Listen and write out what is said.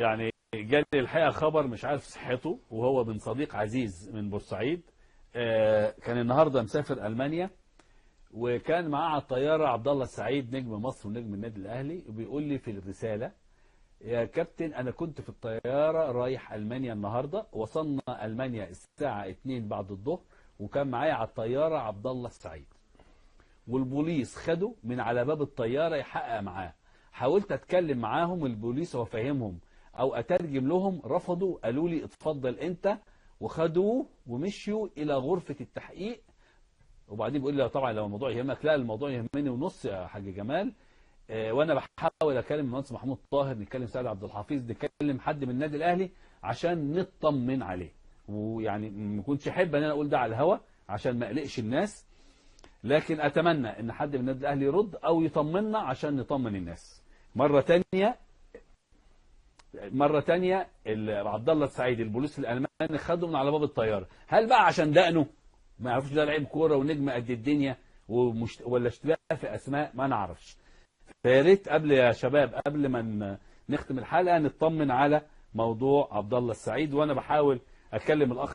يعني جالي الحقيقة خبر مش عارف صحته، وهو من صديق عزيز من بورسعيد، كان النهارده مسافر المانيا، وكان معاه على الطيارة عبد الله السعيد نجم مصر ونجم النادي الاهلي، وبيقول لي في الرسالة: يا كابتن انا كنت في الطيارة رايح المانيا النهارده، وصلنا المانيا الساعة 2 بعد الظهر، وكان معايا على الطيارة عبد الله السعيد، والبوليس خده من على باب الطيارة يحقق معاه. حاولت اتكلم معاهم البوليس وافهمهم او اترجم لهم، رفضوا، قالوا لي اتفضل انت، وخدوه ومشيوا الى غرفة التحقيق. وبعدين بيقول لي طبعا لو الموضوع يهمك، لا الموضوع يهمني ونص يا حاج جمال. وانا بحاول اكلم المهندس محمود طاهر، نتكلم سعد عبد الحفيظ، نتكلم حد من النادي الاهلي عشان نطمن عليه. ويعني ما كنتش احب ان انا اقول ده على الهوا عشان ما اقلقش الناس، لكن اتمنى ان حد من النادي الاهلي يرد او يطمنا عشان نطمن الناس. مرة ثانية عبد الله السعيد البوليس الالماني خده من على باب الطيارة. هل بقى عشان دقنه ما يعرفوش ده لعيب كورة ونجم قد الدنيا ولا اشتباه في اسماء، ما نعرفش. فيا ريت قبل يا شباب، قبل ما نختم الحلقة نطمن على موضوع عبد الله السعيد. وانا بحاول اكلم الاخ